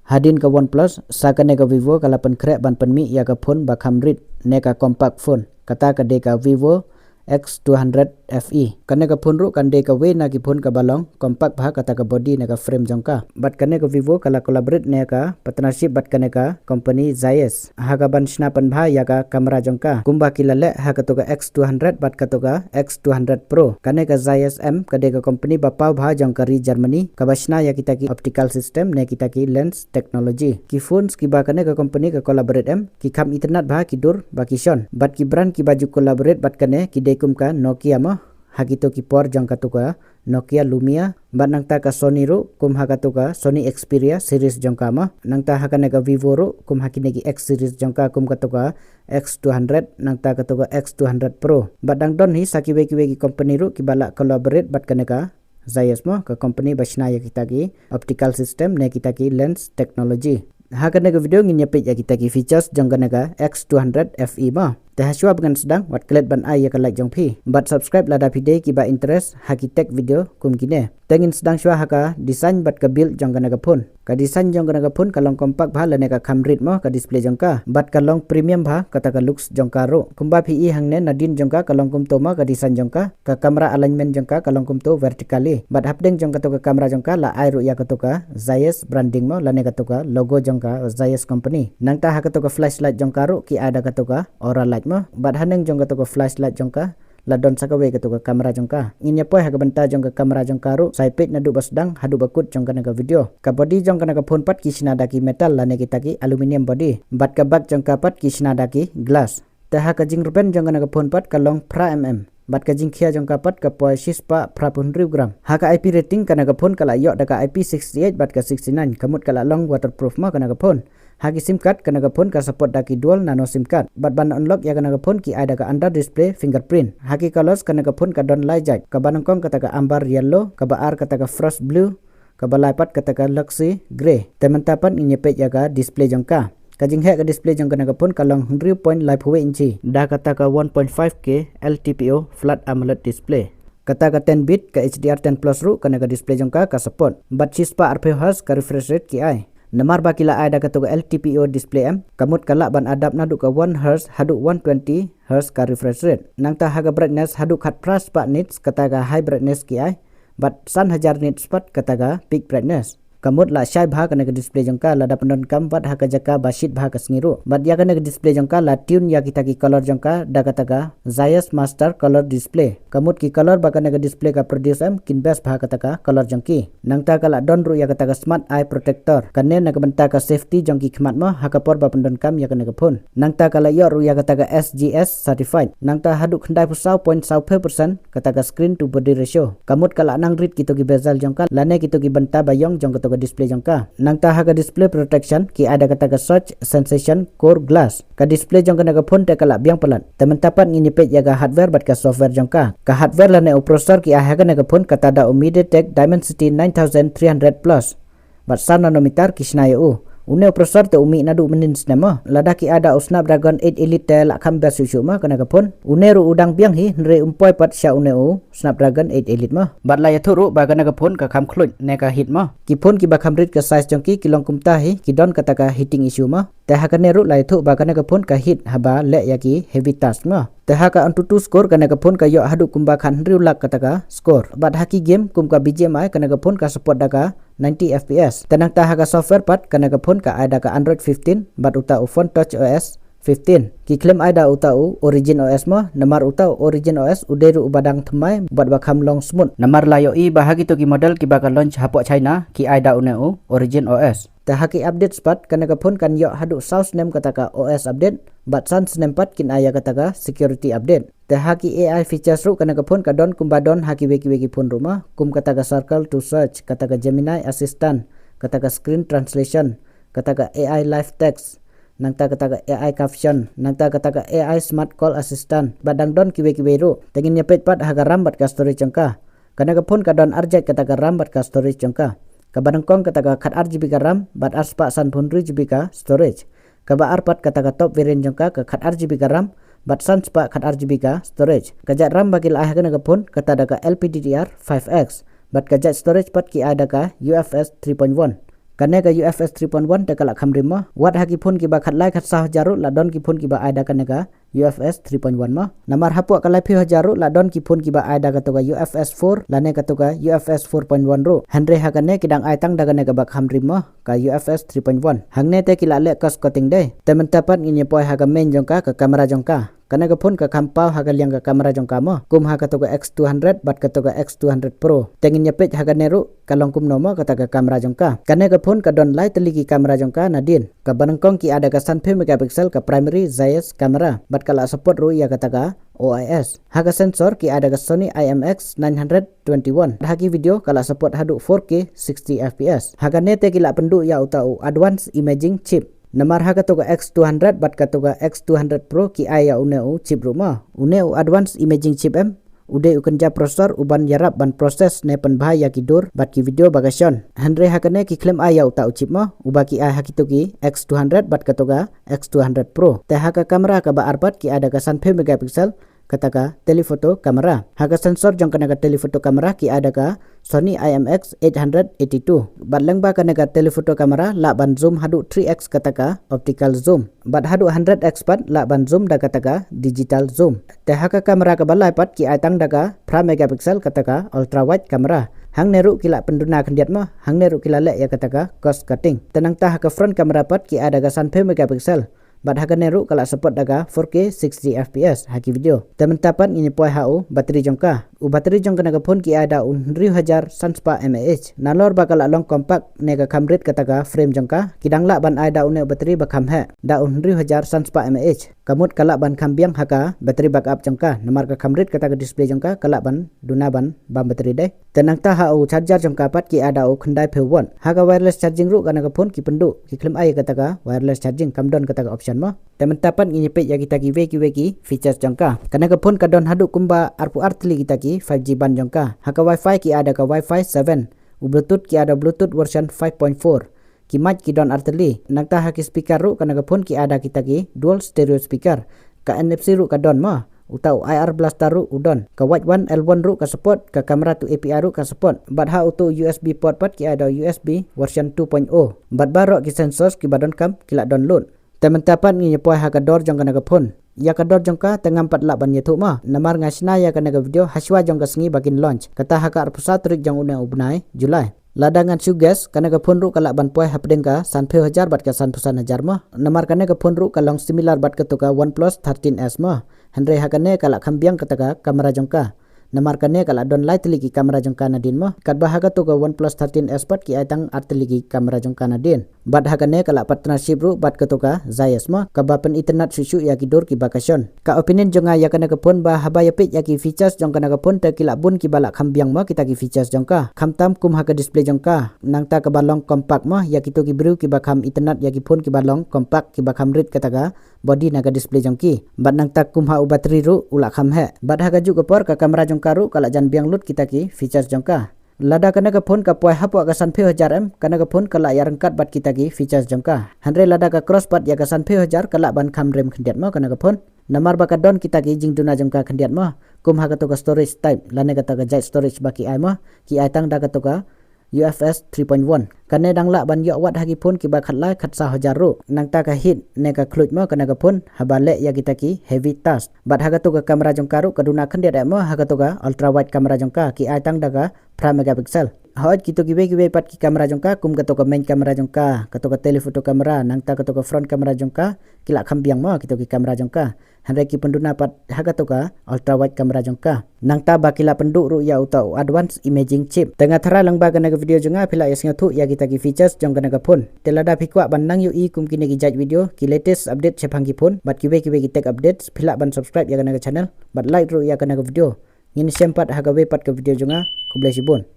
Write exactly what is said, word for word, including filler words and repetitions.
Hadien ka OnePlus, sa kane ka Vivo ka la pynkhreh ban pynmih ïa ka phone ba kham rit ne ka compact phone. Kata ka dei ka Vivo X two hundred F E. Kane ka phone ruh kan dei kawei na ki phone kaba long compact bha kata ka body ne ka frame jong ka. Bad kane ka Vivo ka la collaborate ne ka partnership bad kane ka company Zeiss ha kaban shna pynbha ïa ka camera jong ka, kumba ki la leh ha kato ka X two hundred bad kato ka X two hundred Pro. Kane ka Zeiss M ka dei ka company ba paw bha jong ka ri Germany, kaba shna ïa kita ki optical system ne kita ki lens technology. Ki phones kiba kane ka company ka collaborate em, ki kham itynnad bha ki dur ba ki shon. Bad ki brand kiba ju collaborate bad kane ki dei kum ka Nokia mo, ha kito ki por jong kato ka Nokia Lumia, bad nangta ka Sony ruh kum ha kato ka Sony Xperia series jong ka mo. Nangta ha kane ka Vivo ruh kum ha kine ki X series jong ka, kum kato ka X two hundred, nangta kato ka X two hundred Pro. Bad dang don hi sa kiwei kiwei ki company ruh kiba la collaborate bad kane ka Zeiss mo, ka company ba shna ïa kita ki optical system ne kita ki lens technology. Ha kane ka video ngin ïa peit ïa kita ki features jong kane ka X two hundred F E mo. Te ha shuwa ba ngan sdang, wat klet ban ai ïa ka like jong phi bad subscribe lada phi dei kiba interest ha ki tech video kum kine. Te ngin sdang shuwa ha ka design bad ka build jong kane ka phone. Ka design jong kane ka phone ka long compact bha lane ka kham rit mo ka display jong ka, bad ka long premium bha kata ka looks jong ka ruh. Kumba phi i hangne, nadien jong ka ka long kumto mo ka design jong ka. Ka camera alignment jong ka ka long kumto vertically. Bad hapdeng jong kato ka camera jong ka la ai ruh ïa kato ka Zeiss branding mo lane kato ka logo jong ka Zeiss company. Nangta ha kato ka flashlight jong ka ruh ki ai da kato ka aura light mo. Bad haneng jong kato ka flashlight jong ka la don sa kawei kato ka camera jong ka. Ngin ïa poi ha ka bynta jong ka camera jong ka ruh, sa ïa peit naduh ba sdang haduh ba kut jong kane ka video. Ka body jong kane ka phone pat ki shna da ki metal lane kita ki aluminium body. Bad ka back jong ka pat ki shna da ki glass. Te ha ka jingrben jong kane ka phone pat ka long phra mm. Bad ka jingkhia jong ka pat ka poi shispah phraphew hynriew gram. Ha ka I P rating kane ka phone ka la ïoh da ka I P sixty-eight bad ka sixty-nine, ka mut ka la long waterproof mo kane ka phone. Ha ki sim card kane ka phone ka support da ki dual nano sim card. Bad ban unlock ïa kane ka phone ki ai da ka under display fingerprint. Ha ki colors kane ka phone ka don lai jait, kaba nyngkong kata ka amber yellow, kaba ar kata ka frost blue, kaba lai pat kata ka luxy grey. Te mynta pat ngin ïa peit ïa ka display jong ka. Ka jingheh ka display jong kane ka phone ka long hynriew point laiphew wei inchi da kata ka one point five K L T P O flat AMOLED display. Kata ka ten bit ka H D R ten plus ruh kane ka display jong ka ka support. Bad shispah arphew hertz ka refresh rate ki ai. Namar ba ki la ai da kato ka L T P O display em, ka mut ka lah ban adapt naduh ka one hertz haduh one twenty hertz ka refresh rate. Nangta ha ka brightness haduh khatphra spah nits kata ka high brightness ki ai. Bad san hajar nits pat kata ka peak brightness. Ka mut la shai bha kane ka display jong ka lada pyndonkam bad ha ka jaka ba shit bha ka sngi ruh. Bad ïa kane ka display jong ka la tune ïa kita ki color jong ka da kata ka Zeiss Master Color Display. Ka mut ki color ba kane ka display ka produce em kin best bha kata ka color jong ki. Nangta ka la don ruh ïa kata ka Smart Eye Protector. Kane na ka bynta ka safety jong ki khmat mo ha ka por ba pyndonkam ïa kane ka phone. Nangta ka la ïoh ruh ïa kata ka S G S certified. Nangta haduh khyndai phew saw point saw phew percent kata ka screen to body ratio. Ka mut ka la nang rit kito ki bezel jong ka lane kito ki bynta ba ïong jong kato ka display jong ka. Nangta ha ka display protection ki ai da kata ka Such Sensation Core Glass. Ka display jong kane ka phone te ka la biang palat. Te mynta pat ngin ïa peit ïa ka hardware bad ka software jong ka. Ka hardware lane u processor ki ai ha kane ka phone kata da u MediaTek Dimensity nine thousand three hundred plus. Bad saw nanometer ki shna ïa u. Une u processor te u mih naduh mynnin snem mo. Lada ki ai da u Snapdragon eight Elite te la kham best shuh shuh mo kane ka phone. Une ruh u dang biang hi, hynrei um poi pat sha une u Snapdragon eight Elite mo. Bad la ïathuh ruh ba kane ka phone ka kham khluit ne ka heat mo. Ki phone kiba kham rit ka size jong ki ki long kumta hi, ki don kata ka heating issue mo. Te ha kane ruh la ïathuh ba kane ka phone ka heat haba leh ïa ki heavy task mo. Te ha ka AnTuTu score kane ka phone ka ïoh haduh kumba khathynriew lak kata ka score. Bad ha ki game kum ka B G M I kane ka phone ka support da ka ninety F P S. Te nangta ha ka software pat kane ka phone ka ai da ka Android fifteen bad uta u PhoneTouch O S fifteen. Ki khlem ai da uta u Origin O S mo, namar uta u Origin O S u dei ruh uba dang thymmai bad ba kham long smooth. Namar la ïohi ba ha kito ki model kiba ka launch hapoh China ki ai da une u Origin O S. Te ha ki updates pat kane ka phone kan ïoh haduh saw snem kata ka O S update bad san snem pat kin ai ïa kata ka security update. Te ha ki A I features ruh kane ka phone ka don kumba don ha kiwei kiwei ki phone ruh mo, kum kata ka Circle to Search, kata ka Gemini Assistant, kata ka Screen Translation, kata ka A I Live Text, nangta kata ka A I Caption, nangta kata ka A I Smart Call Assistant. Bad dang don kiwei kiwei ruh. Te ngin ïa peit pat ha ka RAM bad ka storage jong ka. Kane ka phone ka don ar jait kata ka RAM bad ka storage jong ka. Kaba nyngkong kata ka khatar GB ka RAM bad arspah sanphew hynriew GB ka storage. Kaba ar pat kata ka top variant jong ka, ka khatar GB ka RAM bad sanspah khatar GB ka storage. Ka jait RAM ba ki la ai ha kane ka phone kata da ka L P D D R five X. Bad ka jait storage pat ki ai da ka U F S three point one. Kane ka U F S three point one te ka la kham rim mo. Wat ha ki phone kiba khatlai khatsaw hajar ruh la don ki phone kiba ai da kane ka U F S three point one mo. Namar hapoh ka laiphew hajar ruh la don ki phone kiba ai da kato ka U F S four lane kato ka U F S four point one ruh. Hynrei ha kane ki dang ai tang da kane kaba kham rim mo, ka U F S three point one. Hangne te ki la leh cost cutting de. Te mynta pat ngin ïa poi ha ka main jong ka, ka camera jong ka. Kane ka phone ka kham paw ha ka liang ka camera jong ka mo, kum ha kato ka X two hundred bad kato ka X two hundred Pro. Te ngin ïa peit ha kane ruh ka long kumno mo kata ka camera jong ka. Kane ka phone ka don lai tylli ki camera jong ka nadien. Kaba nyngkong ki ai da ka sanphew megapixel ka primary Zeiss camera bad ka la support ruh ïa kata ka O I S. Ha ka sensor ki ai da ka Sony I M X nine hundred twenty-one. Ha ki video ka la support haduh four K sixty F P S. Ha kane te ki la pynduh ïa uta u advanced imaging chip. Namar ha kato ka X two hundred bad kato ka X two hundred Pro ki ai ïa une u chip ruh mo. Une u advanced imaging chip em, u dei u kynja processor uban ïarap ban process ne pynbha ïa ki dur bad ki video ba ka shon. Hynrei ha kane ki khlem ai ïa uta u chip mo, uba ki ai ha kito ki X two hundred bad kato ka X two hundred Pro. Te ha ka camera kaba ar pat ki ai da ka sanphew megapixel, kata ka telephoto camera. Ha ka sensor jong kane ka telephoto camera ki ai da ka Sony I M X eight hundred eighty-two. Bad lyngba kane ka telephoto camera lah ban zoom haduh three X kata ka optical zoom. Bad haduh hundred X pat lah ban zoom da kata ka digital zoom. Te ha ka camera kaba lai pat ki ai tang da ka phra megapixel kata ka ultra wide camera. Hangne ruh ki la pynduna khyndiat mo, hangne ruh ki la leh ïa kata ka cost cutting. Te nangta ha ka front camera pat ki ai da ka sanphew megapixel. Bad ha kane ruh ka la support da ka four K sixty F P S ha ki video. Te mynta pat ngin ïa poi ha u battery jong ka. U battery jong kane ka phone ki ai da u hynriew hajar san spah mAh. Nalor ba ka la long compact ne ka kham rit kata ka frame jong ka, ki dang lah ban ai da une u battery ba kham heh, da u hynriew hajar san spah mAh. Ka mut ka lah ban kham biang ha ka battery backup jong ka, namar ka kham rit kata ka display jong ka, ka lah ban duna ban bam battery de. Te nangta ha u charger jong ka pat ki ai da u khyndai phew watt. Ha ka wireless charging ruh kane ka phone ki pynduh, ki khlem ai kata ka wireless charging, kam don kata ka option mo. Te mynta pat ngin ïa peit ïa kita kiwei kiwei ki features jong ka. Kane ka phone ka don haduh kumba arphew ar tylli kita ki five G band jong ka. Ha ka Wi-Fi ki ai da ka Wi-Fi seven. U Bluetooth ki ai da Bluetooth version five point four. Ki mic ki don ar tylli. Nangta ha ki speaker ruh kane ka phone ki ai da kita ki dual stereo speaker. Ka N F C ruh ka don mo. Uta u I R blaster ruh u don. Ka Wide One L one ruh ka support, ka camera to A P I ruh ka support. Bad ha uto U S B port pat ki ai da U S B version two point oh. Bad baroh ki sensors kiba donkam ki la don lut. Te mynta pat ngin ïa poi ha ka dor jong kane ka phone. Ïa ka dor jong ka te ngam pat lah ban ïathuh mo, namar nga shna ïa kane ka video hashwa jong ka sngi ba kin launch, kata ha ka arphew saw tarik jong une u bnai July. Lada ngan shu guess, kane ka phone ruh ka lah ban poi hapdeng ka sanphew hajar bad ka sanphew san hajar mo. Namar kane ka phone ruh ka long similar bad kato ka OnePlus thirteen S mo. Hynrei ha kane ka lah kham biang kata ka camera jong ka. Namar kane ka lah don lai tylli ki camera jong ka nadien mo. Katba ha kato ka OnePlus thirteen S pat ki ai tang ar tylli ki camera jong ka nadien. Bad ha kane ka lah partnership ruh bad kato ka Zeiss mo, kaba pyn-itynnad shuh shuh ïa ki dur kiba ka shon. Ka opinion jong nga ïa kane ka phone ba haba ïa peit ïa ki features jong kane ka phone te ki lah bun kiba lah kham biang mo kita ki features jong ka. Khamtam kum ha ka display jong ka. Nangta kaba long compact mo, ïa kito ki briew kiba kham itynnad ïa ki phone kiba long compact, kiba kham rit kata ka body na ka display jong ki. Bad nangta kum ha u battery ruh u lah kham heh. Bad ha kajuh ka por ka camera jong ka ruh ka lah jan biang lut kita ki features jong ka. Lada kane ka phone ka poi hapoh ka sanphew hajar em, kane ka phone ka lah ïa ryngkat bad kita ki features jong ka. Hynrei lada ka cross pat ïa ka sanphew hajar ka lah ban kham rem khyndiat mo kane ka phone. Namar ba ka don kita ki jingduna jong ka khyndiat mo. Kum ha kato ka storage type, lane kata ka jait storage ba ki ai mo, ki ai tang da kato ka U F S three point one. Kane dang lah ban ïoh wat ha ki phone kiba khatlai khatsaw hajar ruh. Nangta ka heat ne ka khluit mo kane ka phone haba leh ïa kita ki heavy task. Bad ha kato ka camera jong ka ruh ka duna khyndiat eh mo ha kato ka ultra wide camera jong ka, ki ai tang da ka phra megapixel. Hooid kito kiwei kiwei pat ki camera jong ka, kum kato ka main camera jong ka, kato ka telephoto camera, nangta kato ka front camera jong ka, ki lah kham biang mo kito ki camera jong ka. Hynrei ki pynduna pat ha kato ka ultra wide camera jong ka. Nangta ba ki lah pynduh ruh ïa uta u advanced imaging chip. Te nga tharai lyngba kane ka video jong nga phi lah ïa sngewthuh ïa kita ki features jong kane ka phone. Te lada phi kwah ban nang ïohi kum kine ki jait video, ki latest update shaphang ki phone bad kiwei kiwei ki tech updates, phi lah ban subscribe ïa kane ka channel bad like ruh ïa kane ka video. Ngin ïashem pat ha kawei pat ka video jong nga. Khublei shibun.